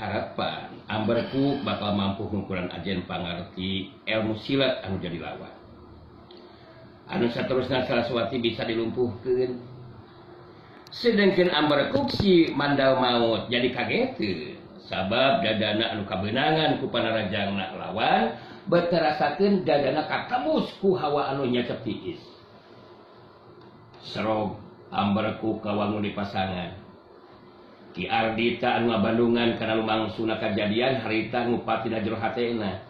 harapan Amberkuk bakal mampu ngungkulan ajen pangarti ilmu silat anu jadi lawan. Anu saterusna Saraswati bisa dilumpuhkeun. Sedengkeun Amberkuk si Mandau Maut jadi kageteun sabab dadana anu kabeunangan ku panarajangna lawan beterasakeun dadana katembus ku hawa anu nyecep tiis. Serog Amberkuk kawangun di pasangan. Ki Ardita anu ngabandungan kana lumangsuna kajadian harita ngupati dina jero hatena.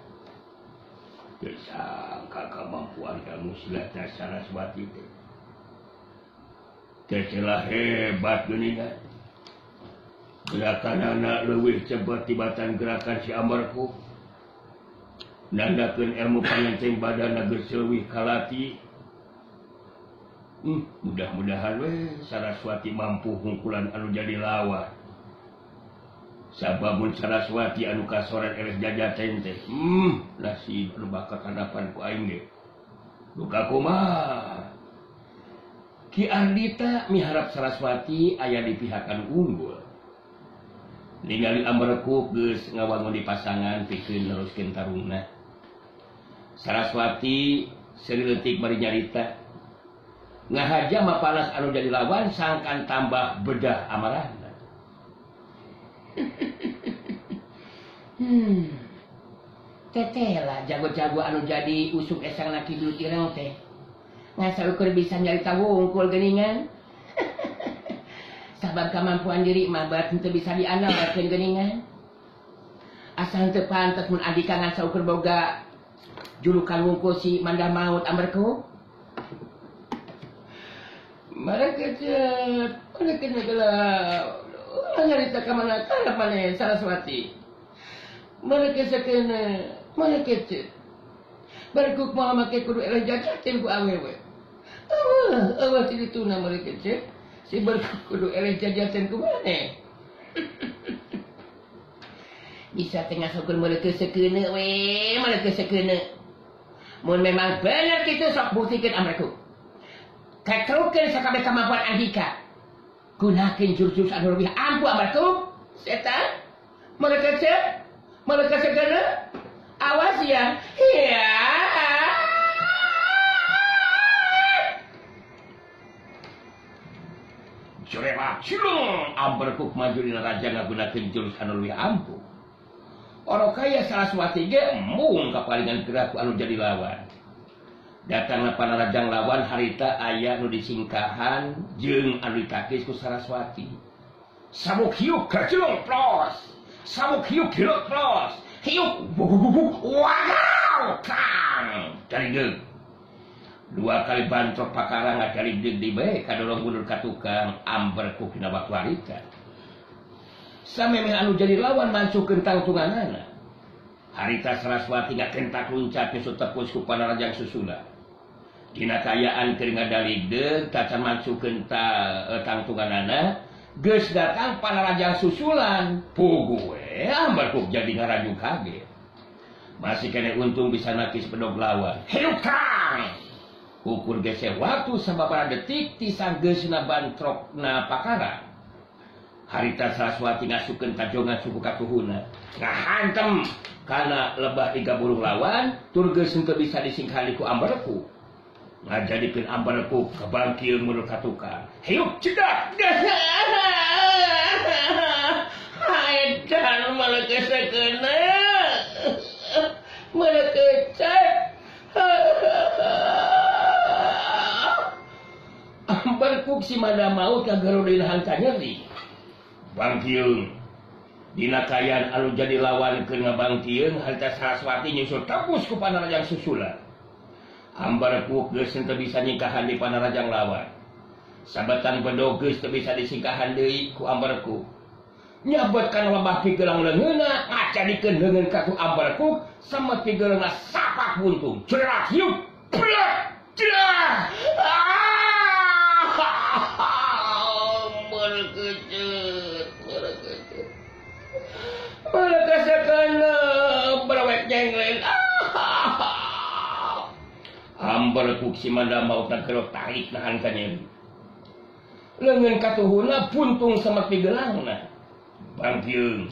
Teu sangka kamampuan ilmu silatna Saraswati teh. Teh celah hebat geuningan. Gerakanana leuwih cepet tibatan gerakan si Amberkuk. Nandakeun ilmu pangenceng badanna geus leuwih kalati. Mudah-mudahan we Saraswati mampu ngungkulan anu jadi lawan. Sabab mun Saraswati anu kasoret eleh jajaten teh, nasib anu bakal kadapan ku aing ge. Duka kumaha? Ki Ardita miharap Saraswati aya di pihak anu unggul. Ningali Amberkuk geus ngawangun di pasangan pikeun neruskeun tarungna. Saraswati seuri leutik bari nyarita. Ngahaja mapanas anu jadi lawan sangkan tambah bedah amarahna. Teteh lah jago-jago anu jadi usuk esang na kidul ireng teh. Ngasa ukur bisa nyarita wungkul geuningan. Sabab kamampuan diri mah bat henteu bisa diandalkeun geuningan. Asa henteu pantes mun Andika ngasa ukur boga julukan wungkul si Manda Maut Amberkuk. Mereka cet, mereka gelap. Nyarita ka mana kana maneh Saraswati. Mereka sakena, mereka cet. Berkuk moal make kudu eleh jajaten ku awewe. Eueuh, eueuh ti dituna mereka cet. Si berkuk kudu eleh jajaten ku maneh. Bisa teh ngasokkeun mereka sakeuna we, mereka sakeuna. Mun memang bener kitu sok buktikeun Amberkuk. Ketrukeun sakabeh kemampuan Andika. Gunakeun jurus-jurus anu leuwih ampuh Amberkuk. Setan, mereka cet, mereka segera. Awas ya. Iya. Jurema cilung Amberkuk maju dina raja ngagunakeun jurus anu leuwih ampuh. Orang kaya Saraswati ge embung kapalingan gerak ku anu jadi lawan. Datangna panarajang lawan harita aya nu disingkahan jeung anu ditakis ku Saraswati. Sabuk hiuk kacilung plos. Sabuk hiuk hiluk plos. Hiuk buk wow kang dari deug. Dua kali bantrok pakara ngajari deug di bae kadorong mundur ka tukang Amberkuk dina waktu harita. Samemeh anu jadi lawan mancukeun tangtunganana. Harita Saraswati ngakentak luncat nyusut tepus ku panarajang susula. Dina kayaan keur ngadaligdeug tacan mancukeun tangtunganana, geus datang panarajang susulan. Puguh we Amberkuk jadi ngaraju kaget. Masih kene untung bisa nakis pedog lawan. Hiuk kang! Ukur gese waktu sababaraha detik ti sanggeusna bantrokna pakara. Harita Saraswati ngasukeun kajongan suku katuhuna. Ngahantem kana lebah tiga burung lawan tur geus henteu bisa disingkali ku Amberkuk. Ngajadikeun Amberkuk kabangkil mundur ka tukang. Hiuk cedak. Haedan maleukeuskeuna. Maleukeuscek. Amberkuk si Manda Maut kagero dina hangka nyeri. Bangkieung dina kayan anu jadi lawan keur ngabangkieung harita Saraswati nyusul tembus ku panarajang susulan. Amberkuk geus teu bisa nyingkahan di panarajang lawan. Sabetan bedog geus teu bisa disingkahan deui ku Amberkuk. Nyabet kana lebah pigelang leungeunna ngajadikeun leungeun ka ku Amberkuk samet pigeulangna sapak buntung. Cerak hiuk. Plek. Cerak. Mereka sekena berawek jenglen. Amberkuk si Manda Maut kerok tarik nahan kanyeri. Leungeun katuhuna puntung sama pigelangna. Bangkieung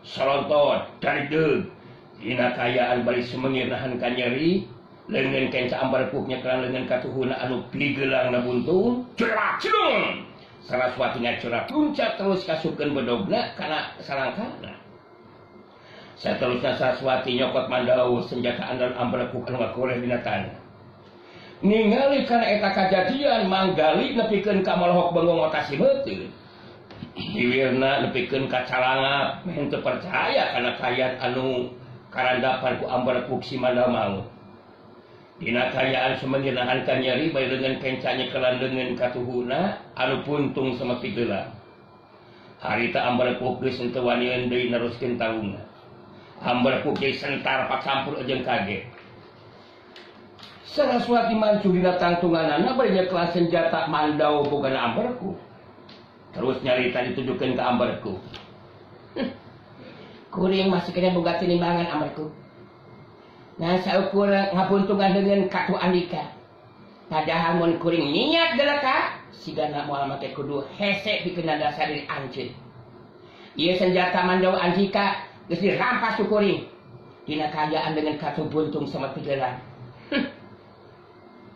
Sarontot dari deug dina kayaan bari semengir nahan ka nyeri leungeun kenca Ambarkuk nyekelan leungeun katuhuna anu pigeulangna buntung cerak cilung. Saraswati ngacurak luncat terus kasupkeun bedogna kana salangkana. Saterusna Saraswati nyokot mandau senjata andal Ambarkuk anu ngagoreh dina tanah. Ningali kana eta kajadian Manggali nepikeun ka molohok bengong otasi beuteung. Diwirna nepikeun ka calangap meh teu percaya kana kayan anu karandapan ku Ambarkuk si Mandau maut. Dina kayaan semengir nahan ka nyeri bari leungeun kenca nyekelan leungeun katuhuna anu puntung sama pigeula. Harita Ambarkuk geus henteu wanian deui neruskeun tarungna. Ambarkuk geus sentar pacampur jeung kaget. Saraswati mancu dina tangtunganana bari nyekelan senjata mandau bogana Ambarkuk. Terus nyarita ditujukeun ka Ambarkuk. Kuring masih kena boga tinimbangan Ambarkuk. Nah saukur ngabuntungan dengan katu Andika. Padahal mun kuring niat geleka sigana moal make kudu hese pikeun dasar diri anjeun. Ieu senjata mandau Andika geus dirampas ku kuring. Dina kaayaan dengan katu buntung sama pigelan.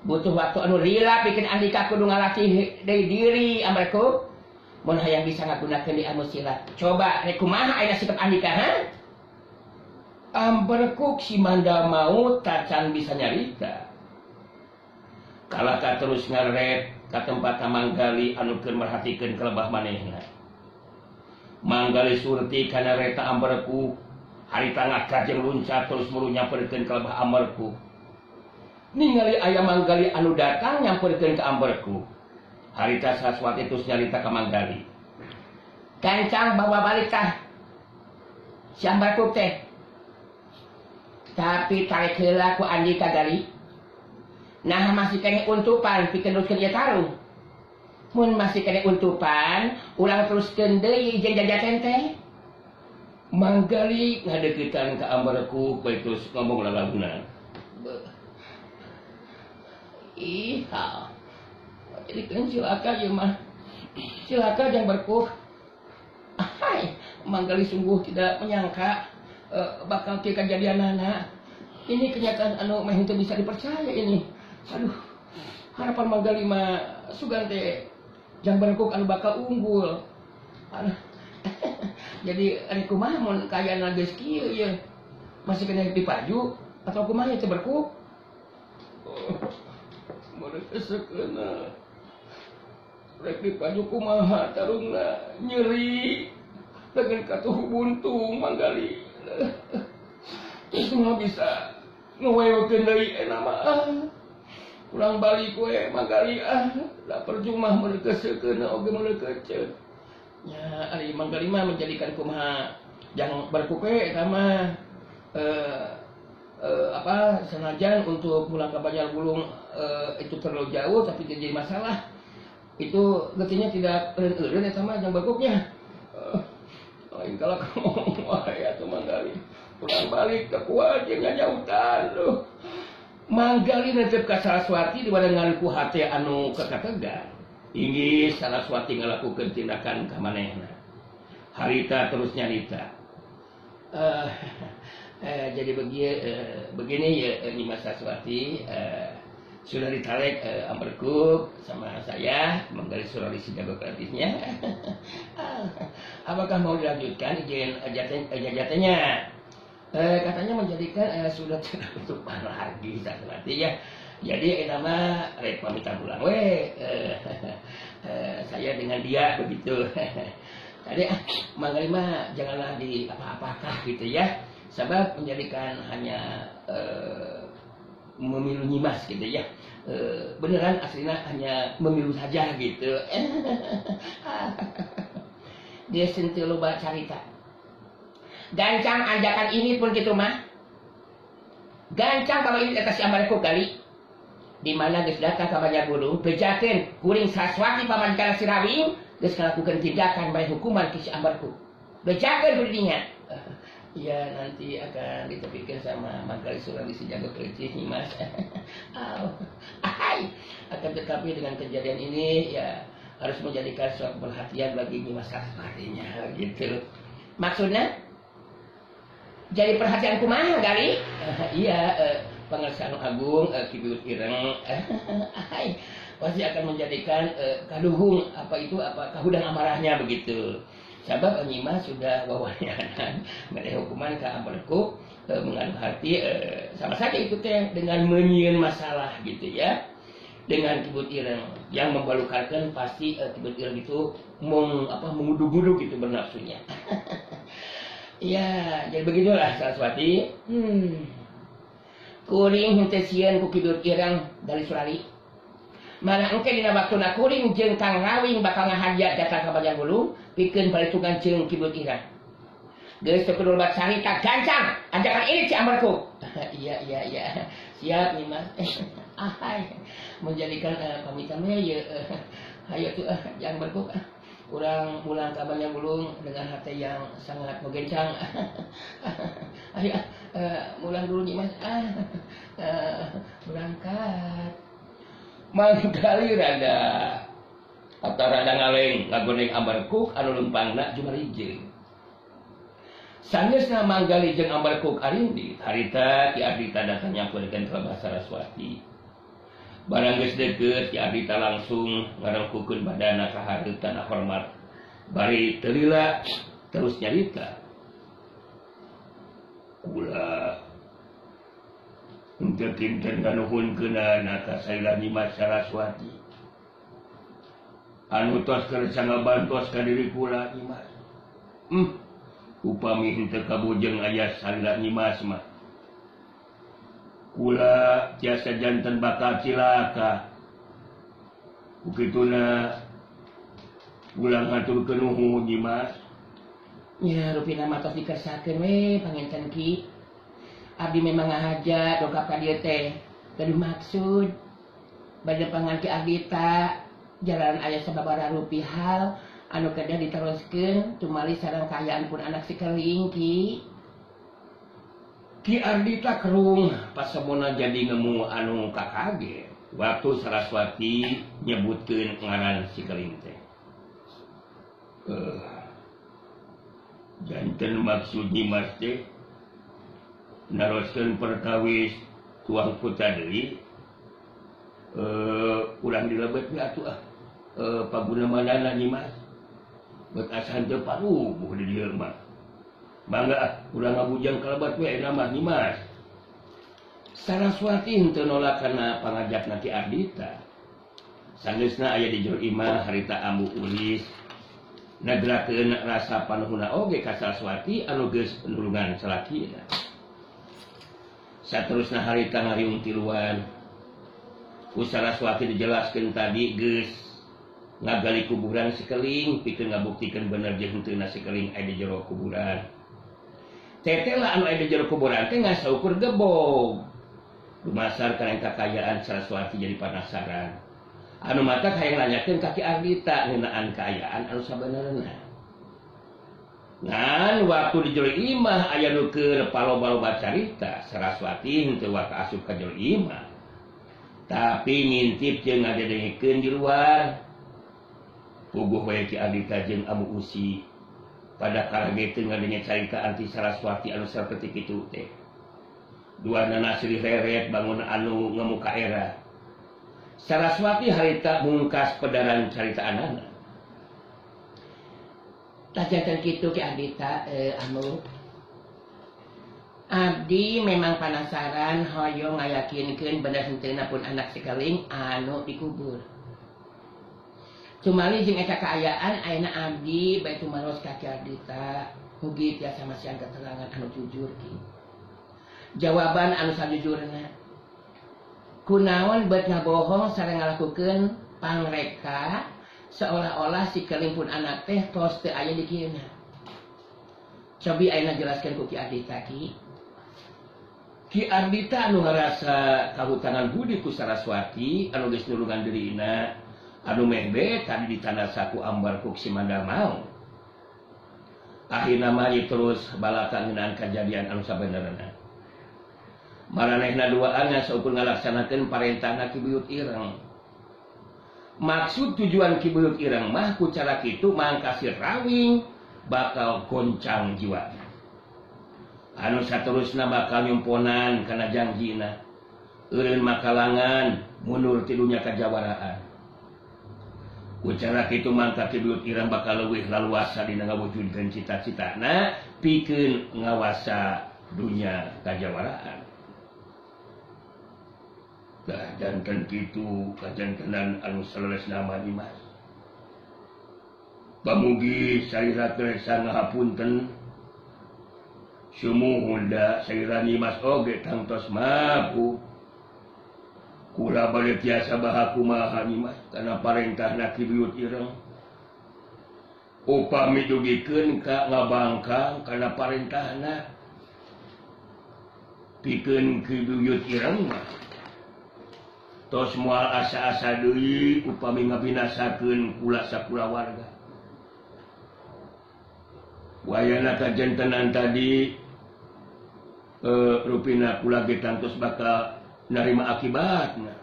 Butuh waktu anu lila pikeun Andika kudu ngalatih deui diri Ambarkuk. Mun hayang bisa ngagunakeun di ilmu silat. Coba rek kumaha ayeuna sikap Andika ha? Ambarkuk si Manda mau tacan bisa nyarita. Kalaka terus ngaret ka tempat Manggali anu keur merhatikeun kelebah manehna. Manggali surti kana reta Ambarkuk, harita ngakajeng luncat terus muru nyamperkeun kelebah Ambarkuk. Ningali aya Manggali anu datang nyamperkeun ka Ambarkuk. Harita Saraswati terus nyarita ka Manggali. Gancang bawa balik tah si Ambarkuk teh. Tapi tarik heula ku Andika gali. Nah masih kene untupan pikeun teruskeun ieu tarung. Mun masih kene untupan, ulang teruskeun deui jeung jajaten teh. Manggali ngadeuketan ka Ambarkuk bae terus ngomong lalagunan. Ih, jadi kan cilaka ieu mah. Cilaka jang Berkuk. Hai, Manggali sungguh tidak menyangka bakal ke kejadian anak. Ini kenyataan anu meh teu bisa dipercaya ini. Aduh, harapan Manggali mah sugan teh jang Berkuk anu bakal unggul. Aduh. Jadi ari kumaha mun kaayaan geus kieu ieu? Masih kena dipaju atau kumaha teh Berkuk? Mereka sekena rek dipaju kumaha tarungna nyeri dengan katuh buntung Manggali. Itu mah bisa ngewewekeun deui eta mah. Pulang balik we Manggali ah, da percuma mereka sekeuna oge mereka ceuk. Ya ari Manggali mah menjadikan kumaha jang Berkuk we eta mah apa senajan untuk pulang ke Banjar Gulung itu terlalu jauh tapi jadi masalah. Itu getinya tidak eureun-eureun eta mah jang Berkuknya. Lain kalau ngomong wae atuh Manggali. Pulang balik ke kuat jeung nyautan loh. Manggali netep ka Saraswati di barengan ku hate anu kekategan. Inggih Saraswati ngalakukeun tindakan ka manehna. Harita terus nyarita. Jadi begini ya Nyimas Saraswati, sudah ditarik Ambarkuk sama saya Manggali Suralisi jago kreatifnya. Apakah mau dilanjutkan izin jajatnya? Katanya menjadikan sudah tidak tutupan lagi Saraswati ya. Jadi nama rek pamitan pulang we. Saya dengan dia begitu. Tadi Manggali mah janganlah di apa-apakah gitu ya. Sebab menjadikan hanya memilu Nyimas gitu ya. Beneran aslinya hanya memilu saja gitu. Dia sentuh loba carita. Gancang anjakan ini pun gitu mah. Gancang kalau ini atas si Ambarkuk kali. Di mana geus datang ka Banjar Gulung, bejakeun kuring Saraswati pamajikan si Rawing geus ngalakukeun tindakan bae hukuman ke si Ambarkuk. Bejakeun ku dinya. Ya nanti akan ditepikan sama Manggali Suralisi jago kelicih Nyimas. Ahai. Akan tetapi dengan kejadian ini ya harus menjadikan suatu perhatian bagi Nyimas Saraswatinya gitu. Maksudnya Jadi perhatian kumaha Gali? Iya, Pangersa Agung Ki Buyut Ireng pasti akan menjadikan kaduhung apa itu apa kahudang amarahnya begitu. Sabab Nyimas sudah wawanyanan mere hukuman ka Ambarkuk mengadu hati sama saja itu teh dengan menyieun masalah gitu ya. Dengan Ki Buyut Ireng yang membalukarkan pasti Ki Buyut Ireng itu mengudu-gudu gitu bernafsunya. Ya, jadi begitulah Saraswati. Kuring henteu sieun ku Ki Buyut Ireng dari Surali. Mana engke dina waktuna kuring jeung Kang Rawing bakal ngahaja datang ka Banjar Bulung pikeun paritungan jeung Ki Buyut Ireng. Geus teu kudu loba carita gancang, ajakan ini Ci Ambarkuk. Iya iya iya. Siap Nyimas. Ahai menjadikan pamitan we ye. Hayo tuh jangan berkuk. Urang pulang ke Banjar Bulung dengan hati yang sangat menggencang. Ayo mulang dulu Nyimas. Berangkat. Mangkali rada atau rada ngaleng ngagondeng Ambarkuk anu lempangna jumarijeng. Sanggeusna Manggali jeung Ambarkuk arindit, harita Ki Ardita datang nyamperkeun ka Abah Saraswati. Barang geus deukeut Ki Ardita langsung ngarengkukeun badana ka hareup tanah hormat. Bari teu lila terus nyarita. Kula henteu kinten nganuhunkeunana ka salila Nyimas Saraswati. Anu tos kersa ngabantos ka diri kula Nyimas. Upami henteu kabujeng aya salila Nyimas mah kula tiasa janten bakal cilaka. Ukituna kula ngaturkeun nuhun Nyimas. Nya rupina mah tos dikersakeun we panginten Ki. Abdi memang ngahaja dongkap ka dieu teh. Gaduh maksud bade pangan Ki Ardita jalan aya sababaraha rupi hal anu kedah diteruskeun tumali sareng kaayaan pun anak sikeling Ki. Ki Ardita kerung pasemona jadi ngemu anu kakaget waktu Saraswati nyebutkeun ngaran sikeling teh. Janten maksud Nyimas teh naroskeun perkawis tuang kuta deui urang dilebet we atuh paguna manana Nyimas. Bet asa henteu parubuh di dieu mah. Mangga ah urang ngabujang kalebat we eta mah Nyimas. Saraswati henteu nolak kana pangajakna Ki Ardita. Sanggeusna aya di jero imah harita ambu ulis nagerakeun rasa panuhuna oge ka Saraswati anu geus nulungan salakina. Saterusna harita ngariung tiluan. Ku Saraswati dijelaskeun tadi geus ngagali kuburan sikeling pikeun ngabuktikeun bener jeung henteu sikeling aya di jero kuburan. Tetela anu aya di jero kuburan teh ngasaukur gebog. Dumasar kana kakayaan Saraswati jadi penasaran. Anu matak hayang nanyakeun ka Ki Ardita ngeunaan kaayaan anu sabenerna. Ngan waktu di jero imah aya nu keur paloba-loba carita, Saraswati henteu waka asup ka jero imah. Tapi ngintip jeung ngadedengekeun di luar. Puguh we Ki Ardita jeung Abu Usi pada karageteun ngadenge carita anti Saraswati anu saperti kitu teh. Duanana silih reret bangun anu ngemu ka era. Saraswati harita mungkas pedaran caritaanana. Tajakan kitu Ki Ardita anu abdi memang penasaran hoyong ngayakinkeun bener henteuna pun anak sikeling anu dikubur. Cumali jeung eta kaayaan ayeuna abdi bae tumaros ka Ki Ardita mugi tiasa masihan keterangan anu jujur Ki. Jawaban anu sajujurna. Kunaon bet ngabohong sareng ngalakukeun pangreka seolah-olah si keling pun anak teh tos teu aya di kieuna. Cobi ayeuna jelaskeun ku Ki Ardita Ki. Ki Ardita anu ngarasa kahutangan budi ku Saraswati anu geus nulungan dirina anu meh be tadi ditanda saku Ambarkuk si Manda mau. Akhirna mah terus balaka ngeunaan kajadian anu sabenerna. Maranehna duaan saukur ngalaksanakeun parentahna Ki Buyut Ireng. Maksud tujuan Ki Buyut Ireng mah ku cara kitu mangkasir rawing bakal goncang jiwana. Anu saterusna bakal nyumponan kana jangjina. Eureun makalangan mundur ti dunya kajawaraan. Ku cara kitu mangka Ki Buyut Ireng bakal leuwih laluasa dina ngawujudkeun cita-citana pikeun ngawasa dunya kajawaraan. Dah janten kitu kajantenan anu saleresna mah Dimas. Pamugi salira kersa ngahapunten. Sumuhun da salira Nyimas oge tangtos mampu. Kula bade tiasa bahakumaha Nyimas kana parentahna Ki Buyut Ireng. Upami dugikeun ka ngabangkang kana parentahna pikeun Ki Buyut Ireng mah tos moal asa-asa deui upami ngabinasakeun kula sakulawarga. Wayana kajantenan tadi rupina kula ge tangtos bakal narima akibatna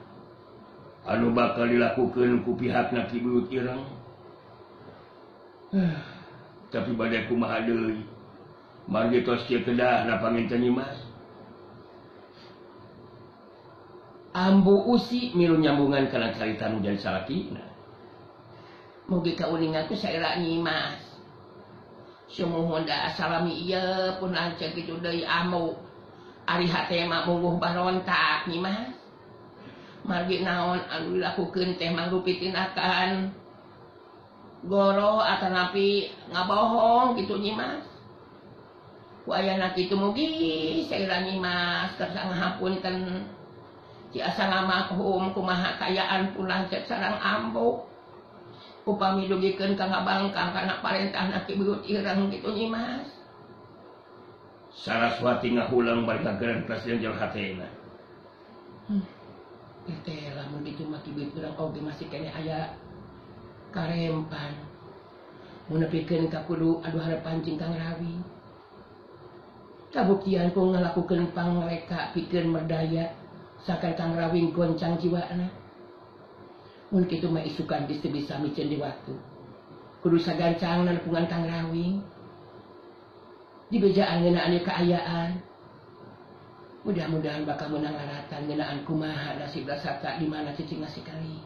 anu bakal dilakukeun ku pihakna Ki Buyut Ireng. Tapi bade kumaha deui margi tos kieu kedahna panginten Nyimas. Ambu Usi milu nyambungan kana carita nu jadi salakina. Mugi kauningan ku saera Nyimas. Sumuhun da salami ieu pun lanceuk kitu deui ambu. Ari hate mah mungguh barontak Nyimas. Margi naon anu dilakukeun teh mangrupi tindakan goro atanapi ngabohong kitu Nyimas. Ku ayana kitu mugi saera Nyimas kersa ngahapunten. Tiasa ngamakhum kumaha kayaan pun lanceuk sareng ambu. Upami dugikeun ka ngabangkang kana parentahna Ki Buyut Ireng kitu Nyimas. Saraswati ngahulang bari ngageran presiden jero hatena. Teh lamun kitu mah Ki Buyut Ireng oge masih keneh aya karempan. Mun nepikeun ka kudu adu harepan jeung Kang Rawi. Kabuktian ku ngalakukeun pangreka pikeun merdaya sakan Kang Rawing goncang jiwana. Mun kitu mah isukan geus teu bisa miceun di waktu. Kudu sagancangna nepungan Kang Rawing. Dibejaan ngeunaan ieu kaayaan. Mudah-mudahan bakal meunang laratan ngeunaan kumaha nasib dasarta di mana cicing sakali.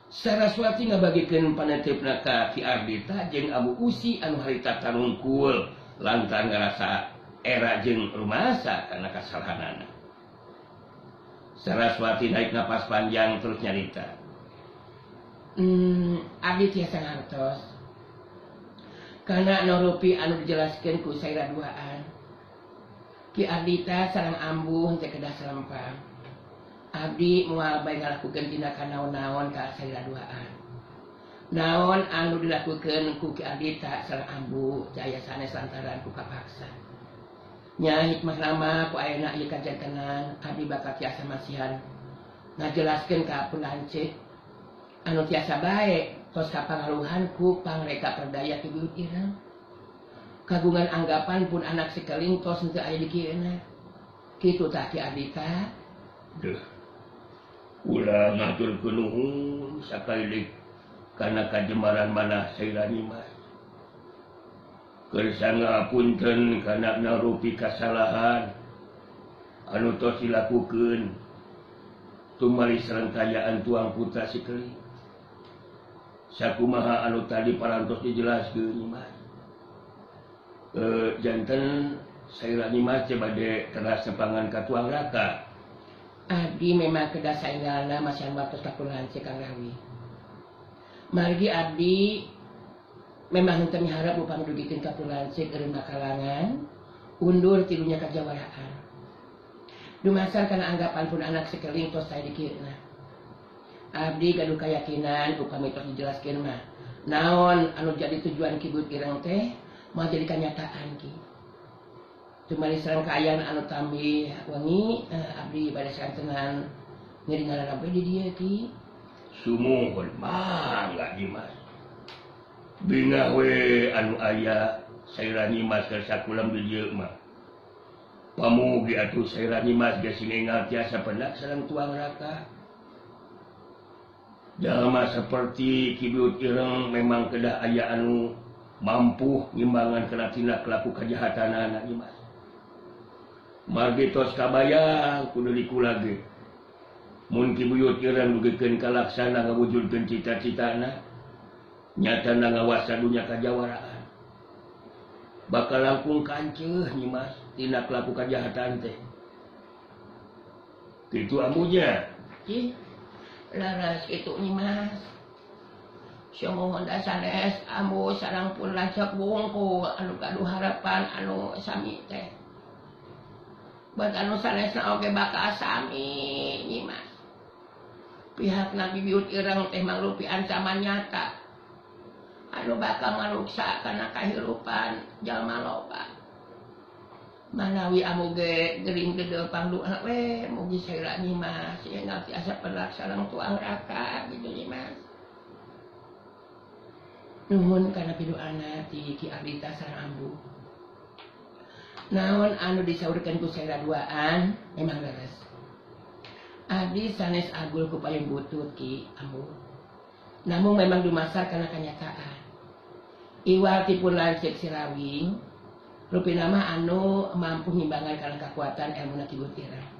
Saraswati ngabagikeun panetepna ka Ki Ardita jeung Abu Usi anu harita tarungkul lantaran ngarasa era jeung rumasa kana kasalahanana. Saraswati naik napas panjang terus nyarita. Abdi tiasa ngartos. Kana norupi anu dijelaskeun ku saira duaan. Ki Ardita sareng ambu henteu kedah salempang. Abdi moal bae ngalakukeun tindakan naon-naon ka saira duaan. Naon anu dilakukeun ku Ki Ardita sareng ambu teu aya sanes lantaran ku kapaksa. Nya hikmah lama ku ayeuna ieu kajantenan abdi bakal tiasa masihan ngajelaskeun ka pun lanceuk anu tiasa bae tos kapangaruhan ku pangreka perdaya Ki Buyut Ireng. Kagungan anggapan pun anak sikeling tos henteu aya di kieuna. Kitu tah Ki Ardita. Deuh. Ulah ngaturkeun nuhun sakali kana kajembaran manah saira Nyimas. Kersa ngapunten kana narupi kasalahan anu tos dilakukeun tumali sareng kayaan tuang putra sikeling. Sakumaha anu tadi parantos dijelaskeun Nyimas. Janten saira Nyimas teh bade teras nepangan ka tuang raka. Abdi memang kedah saenggalna masihan waktos ka pun lanceuk Kang Rawi. Margi abdi memang henteu miharep upami dugikeun ka pun lanceuk eureun makalangan undur tilunya kajawaraan. Dumasar kana anggapan pun anak sekeling tos sae dikieuna. Abdi gaduh kayakinan upami tos dijelaskeun mah naon anu jadi tujuan Ki Buyut Ireng teh moal jadi kanyataan Ki. Tumali sareng kaayaan anu tambih wengi abdi bade saantenan ngiring ngararabe di dieu Ki. Sumuhun mangga Nyimas. Bingah we anu aya saira Nyimas keur sakulam di dieu mah. Pamugi atuh saira Nyimas geus sing tiasa pendak sareng tuang raka. Jalma seperti Ki Buyut Ireng memang kedah aya anu mampu ngimbangan kana tindak laku kajahatanana Nyimas. Margi tos kabayang kudu dikula ge. Mun Ki Buyut Ireng dugikeun kalaksana ngawujudkeun cita-citana, nyatana ngawasa dunya kajawaraan. Bakal langkung kanceuh Nyimas tina kelaku kajahatan teh. Kitu ambunya. Ih, laras kitu Nyimas. Sumuhun sanes ambu sareng pun lanceuk wungkul anu gaduh harapan anu sami teh. Bat anu sanesna oge bakal sami Nyimas. Pihak Ki Buyut Ireng teh mangrupi ancaman nyata anu bakal ngaruksa kana kahirupan jalma loba. Manawi ambu ge gering gede pangdoa we mugi saira Nyimas yen tiasa perlak sareng tuang raka gitu Nyimas. Nuhun kana piduana ti Ki Ardita sareng ambu. Naon anu disaurkeun ku saira duaan memang leres. Abdi sanes agul ku payung butut Ki ambu. Namun memang dumasar kana kanyataan. Iwal ti pun lanceuk Sirawing rupina mah anu mampu ngimbangan kana kakuatan ilmuna Ki Buyut Ireng.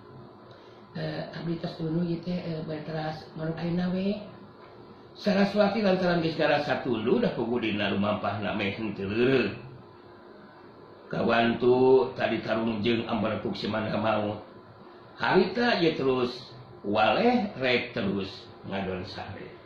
Abdi tos tunu ieu teh berteras manuk ayeuna we. Saraswati lantaran geus ngarasa tunduh dah pugudina lumampahna meh henteu leureut. Kawantu tadi tarung jeung ambarkuk semana maut. Harita ye terus waleh rek terus ngadon sare.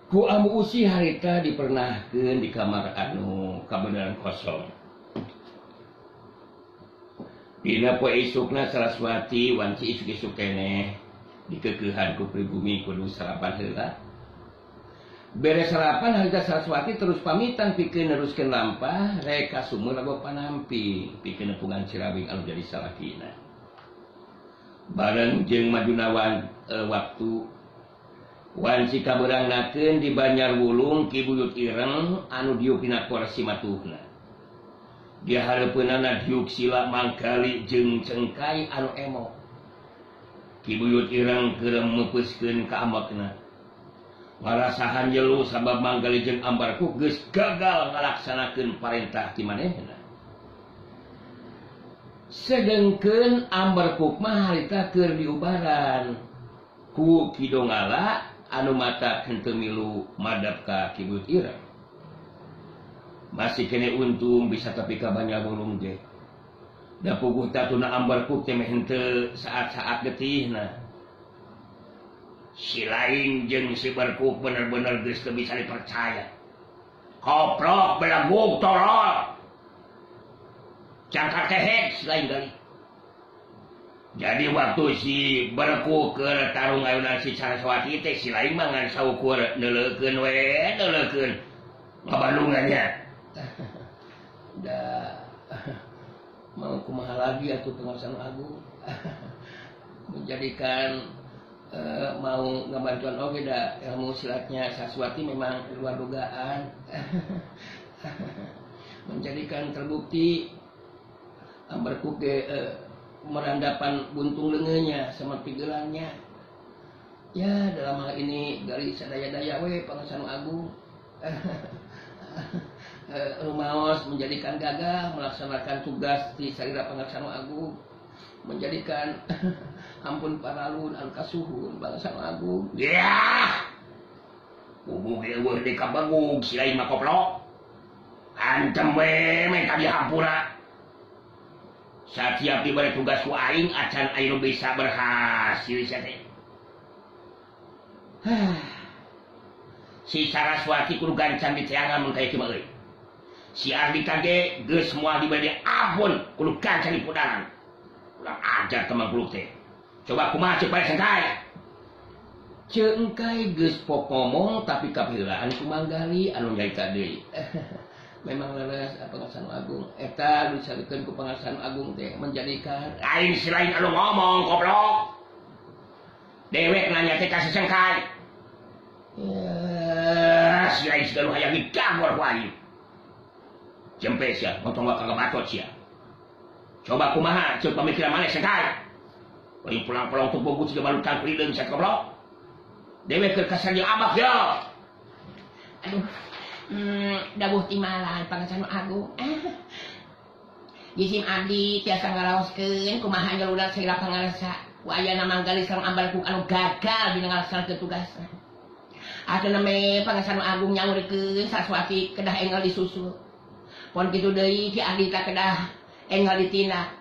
Ku ambu usi harita dipernahkeun di kamar anu kabeneran kosong. Dina poe isukna Saraswati wanci isuk-isuk keneh dikekeuhan ku pribumi kudu sarapan heula. Beres sarapan harita Saraswati terus pamitan pikeun neruskeun lampah rek ka sumur Rago Panampi pikeun nepungan Cirawing anu jadi salakina. Bareng jeung majunawan waktu wanci kabeurangnakeun di Banjar Wulung Ki Buyut Ireng anu diuk dina kursi matuhna. Di hareupeunana diuk sila mangkali jeung cengkai anu emo. Ki Buyut Ireng keur meupeuskeun ka ambekna. Ngarasahan jelu sabab mangkali jeung ambarkuk geus gagal ngalaksanakeun parentah ti manehna. Sedengkeun ambarkuk mah harita keur diubaran ku Ki Dongala anu mata henteu milu madap ka Ki Buyut Ireng. Masih kene untung bisa tapi ka Banjar Wulung ge. Da puguh tatuna ambarkuk teh meh henteu saat-saat getihna. Si lain jeung si Berkuk bener-bener geus teu bisa dipercaya. Koprok belagug tolol. Cangkar kehet si lain kali. Jadi waktu si Berkuk keur tarung ayunan si Saraswati teh si lain mah ngan saukur neuleukeun we neuleukeun ngabandungannya. Da mau kumaha lagi atuh penguasaan agung menjadikan mau ngabantuan oge da ilmu silatnya Saraswati memang di luar dugaan. Menjadikan terbukti Berkuk ge merandapan buntung leungeunya sama pigelannya. Ya dalam hal ini dari sadaya-daya we pangesan agung. Rumaos menjadikan gagal melaksanakan tugas di salira Pangersanu Agung, menjadikan ampun paralun anu kasuhun Pangersanu Agung. Ya. Puguh ge eueuh deui kabegug si lain mah koplok. Antem we menta dihampura. Satiap diberi tugas ku aing acan aing bisa berhasil sia teh. Si Saraswati kudu gancang diteangan mun kaya kieu mah euy. Si Ardita ge geus moal diberi ampun kudu gancang dipudaran. Urang ajar teman kuluk teh. Coba kumaha ceuk bae sengkai. Ceuk engkai geus pok ngomong tapi kapiheulaan ku Manggali anu nyaita deui. Memang leres Pangaksana Agung eta disarikeun ku Pangaksana Agung teh menjadikan lain selain anu ngomong goblok. Dewek nanya teh ka si Sengkai. Ya, si lain segala hayang diganggu ku aing. Jempe sia, montong wa kagabatot sia. Coba kumaha ceuk pamikiran maneh Sengkai. Lain pulang-pulang teu bogut siga balutan kulileung sia goblok. Dewek keur kasar jeung abak ya. Aduh. Dabuh timalan Pangaksana Agung. Jisim abdi tiasa ngaraoskeun kumaha nyaludak salila pangarsa. Ku ayana Manggali sareng Ambarkuk anu gagal dina ngalaksanakeun tugasna. Atuh neme Pangaksana Agung nyaurkeun Saraswati kedah enggal disusul. Pon kitu deui Ki Ardita kedah enggal ditindak.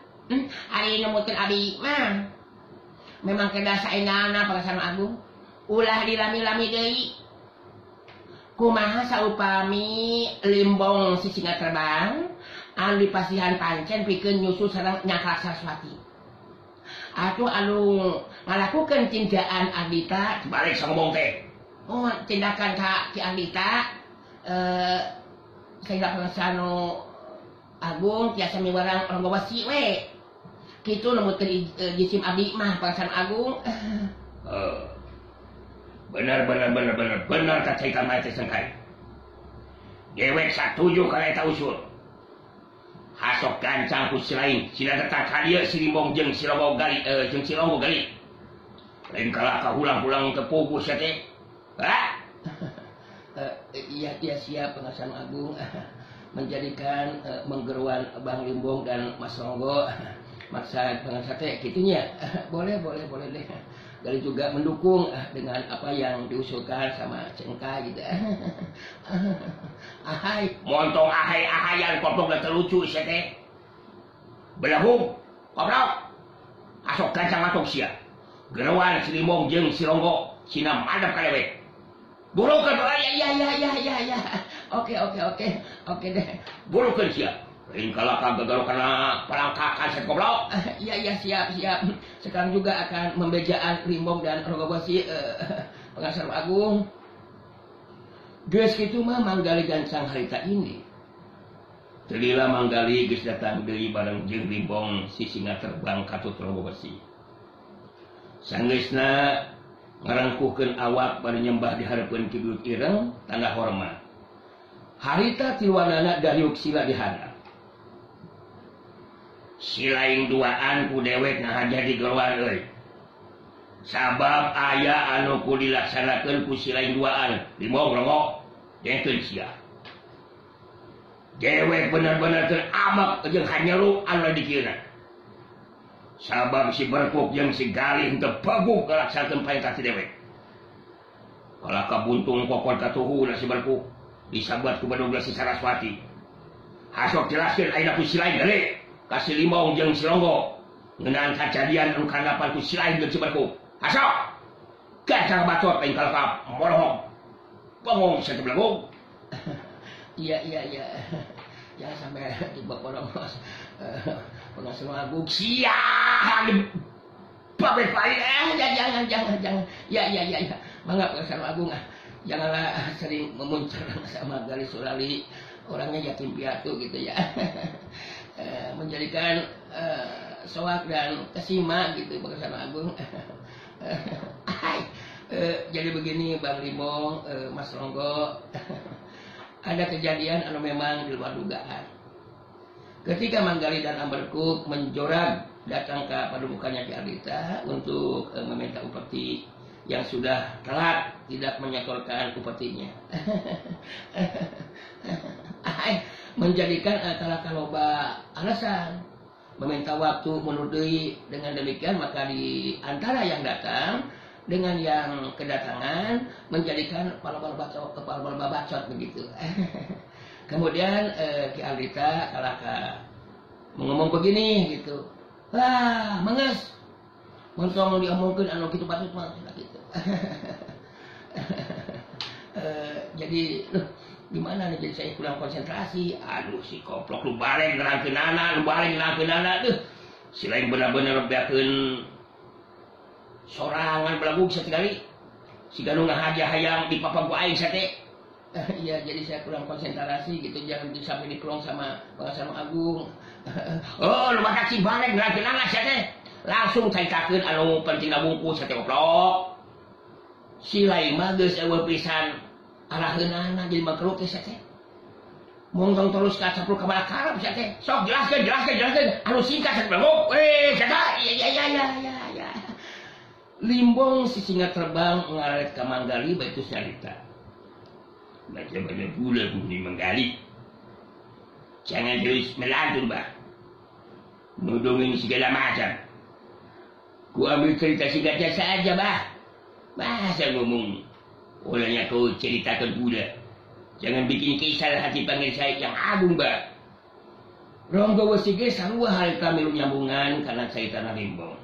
Ari numutkeun abdi mah memang kedah saengalna Pangaksana Agung. Ulah dilami-lami deui. Kumaha saupami limbong si singa terbang anu dipasihan pancen pikeun nyusul sareng nyakrak Saraswati. Atuh anu ngalakukeun tindakan Ardita balik sangomong teh. Oh, tindakan ka Ki Ardita sehingga Pangaksana Agung tiasa miwarang Ronggo Wesi we. Kitu numutkeun jisim abdi mah Pangaksana Agung. Benar benar benar benar benar kacaita mah teh Sengkai. Dewek satuju kana eta usul. Hasok gancang ku si lain, sila datang ka dieu si Limbong jeung si Ronggo Gali jeung si Ronggo Gali. Lain kalah ka hulang-hulang teu puguh sia teh. Hah? Iya iya siap Pangaksana Agung menjadikan menggeruan Bang Limbong dan Mas Ronggo maksa Pangaksana teh kitunya. Boleh boleh boleh deh. Gali juga mendukung dengan apa yang diusulkan sama Cengka gitu. Ahai, montong ahai ahayan goblok da lucu sia teh. Belahung, goblok. Asok gancang matok sia. Geruan si Limbong jeung si Ronggo sina madep ka dewek. Burukeun ya ya ya ya ya. Oke oke oke. Oke deh. Burukeun sia. Lain kalah kagagaro kana palangkakan set goblok. Iya iya siap siap. Sekarang juga akan membejaan Limbong dan Ronggo Wesi Pangaksana Agung. Geus kitu mah Manggali gancang harita ini. Teu lila Manggali geus datang deui bareng jeung Limbong si singa terbang katut Ronggo Wesi. Sanggeusna ngarangkuhkeun awak bari nyembah di hareupeun Ki Buyut Ireng tanda hormat. Harita tiluanana dariuk sila di handap. Si lain duaan ku dewek ngahaja di geroan euy. Sabab aya anu ku dilaksanakeun ku si lain duaan, Limbong Ronggo dengkeun sia. Dewek bener-bener teu amek jeung hanyeru anu dikieuna. Sabab si Berkuk jeung si Galih teu peguh ngalaksanakeun perintah si dewek. Kalah kabuntung kokon katuhuna si Berkuk disabat ku badog si Saraswati. Hasok jelaskeun ayeuna ku si lain deui. Kasih Limbong jeung si Ronggo ngeunaan kajadian anu kanggapan ku si lain jeung si Berkuk. Hasok gacang bacot aing kalakap morohok bengong sia teh belenggung. Iya iya iya. Jangan sampai tiba porongos. Pangaksana Agung sia babeh bae. Jangan jangan jangan. Ya ya ya ya. Mangga Pangaksana Agung ah. Janganlah sering memuncar sama Gali Surali, orangnya yatim piatu gitu ya. Menjadikan soak dan kesima gitu Pangaksana Agung. Jadi begini Bang Limbong, Mas Ronggo, ada kejadian anu memang di luar dugaan. Ketika Manggali dan Ambarkuk menjorak datang ke padukukannya Ki Ardita untuk meminta upeti yang sudah telat tidak menyetorkan upetinya. Menjadikan antara kaloba alasan meminta waktu mundur deui. Dengan demikian maka di antara yang datang dengan yang kedatangan menjadikan kepala bacot begitu. Kemudian Ki Ardita kalahka ngomong begini gitu. Wah, menges. Mun tong diomongkeun anu kitu patut mah gitu. Jadi loh, gimana nih, jadi saya kurang konsentrasi. Aduh si koplok lu bareng nerangkeunana, lu bareng nerangkeunana duh. Si lain bener-bener beakeun sorangan belagug satikali. Si ganu ngahaja hayang di papagu aing sate. Iya, jadi saya kurang konsentrasi gitu, jangan sampai dikelong sama Pangaksana Agung. Oh, lu bakat si bareng nerangkeunana sia teh. Langsung caritakeun anu penting bungkus sate koplok. Si lain mah geus eueuh pisan araheunana jadi makruk teh sia teh. Mongtong terus ka capluk ka karep sia teh. Sok jelaskeun anu singkat sia belagug. Weh, sia teh. Ya. Limbong si singa terbang ngaret ka Manggali baitu nyarita. Baca-baca pula bumi Manggali. Jangan terus melantur bah. Nudungin segala macam. Ku ambil cerita singkatnya saja bah. Masa ngomong olehnya kau ceritakan pula. Jangan bikin kisah hati panggil saya yang agung bah. Ronggo wesi ge sarua harita milu nyambungan kana caritana Limbong.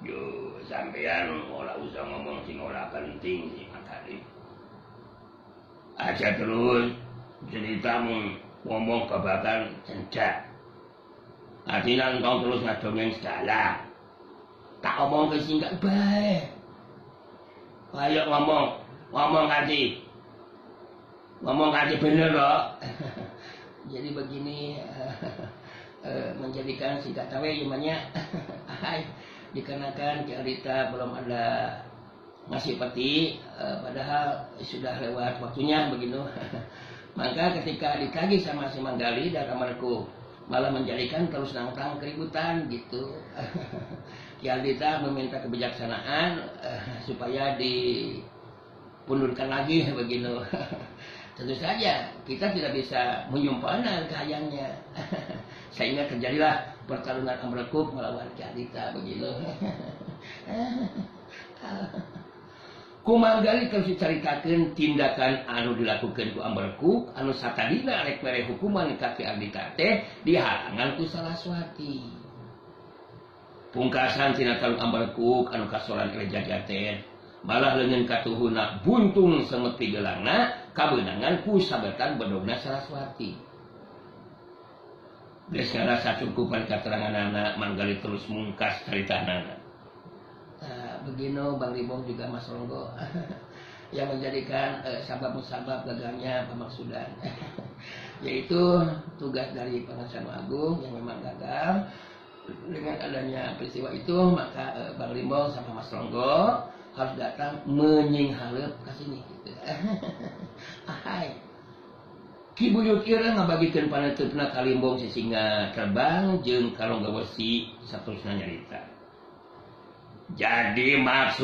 Yo sampean ora usah ngomong sing ora penting sih makane. Aja terus ceritamu ngomong babagan cencak. Artinya engkau terus ngadongeng segala. Tak omong ke sing gak bae. Ayo ngomong kanthi. Ngomong kanthi bener kok. Jadi begini menjadikan singkat tawe gimana? Dikarenakan Ki Ardita belum ada ngasih peti, padahal sudah lewat waktunya begitu. Maka ketika ditagih sama si Manggali dan kamarku malah menjadikan terus nangtang keributan gitu. Ki Ardita meminta kebijaksanaan supaya dipundurkan lagi begitu. Tentu saja kita tidak bisa menyumpahkan kehayangnya. Sehingga terjadilah pertarungan Amrekuk melawan Ki Ardita begitu. Ku Manggali terus dicaritakeun tindakan anu dilakukeun ku Amrekuk anu satadina rek mere hukuman ka Ki Ardita teh dihalangan ku Saraswati. Pungkasan tina tarung Amrekuk anu kasoran Reja teh malah leungeun katuhuna buntung semet pigelangna kabeunangan ku sabetan bedogna Saraswati. Geus ngarasa cukupan kateranganana Manggali terus mungkas caritanana. Begino Bang Limbong juga Mas Ronggo yang menjadikan sabab musabab gagalnya pemaksudan yaitu tugas dari Pangaksana Agung yang memang gagal. Dengan adanya peristiwa itu maka Bang Limbong sama Mas Ronggo harus datang menyinghaleup ke sini gitu. Ahai. Ki Buyut Ireng ngabagikeun paneuteupeuna ka Limbong si singa terbang jeung ka Ronggo Wesi saterusna nyarita. Jadi maksud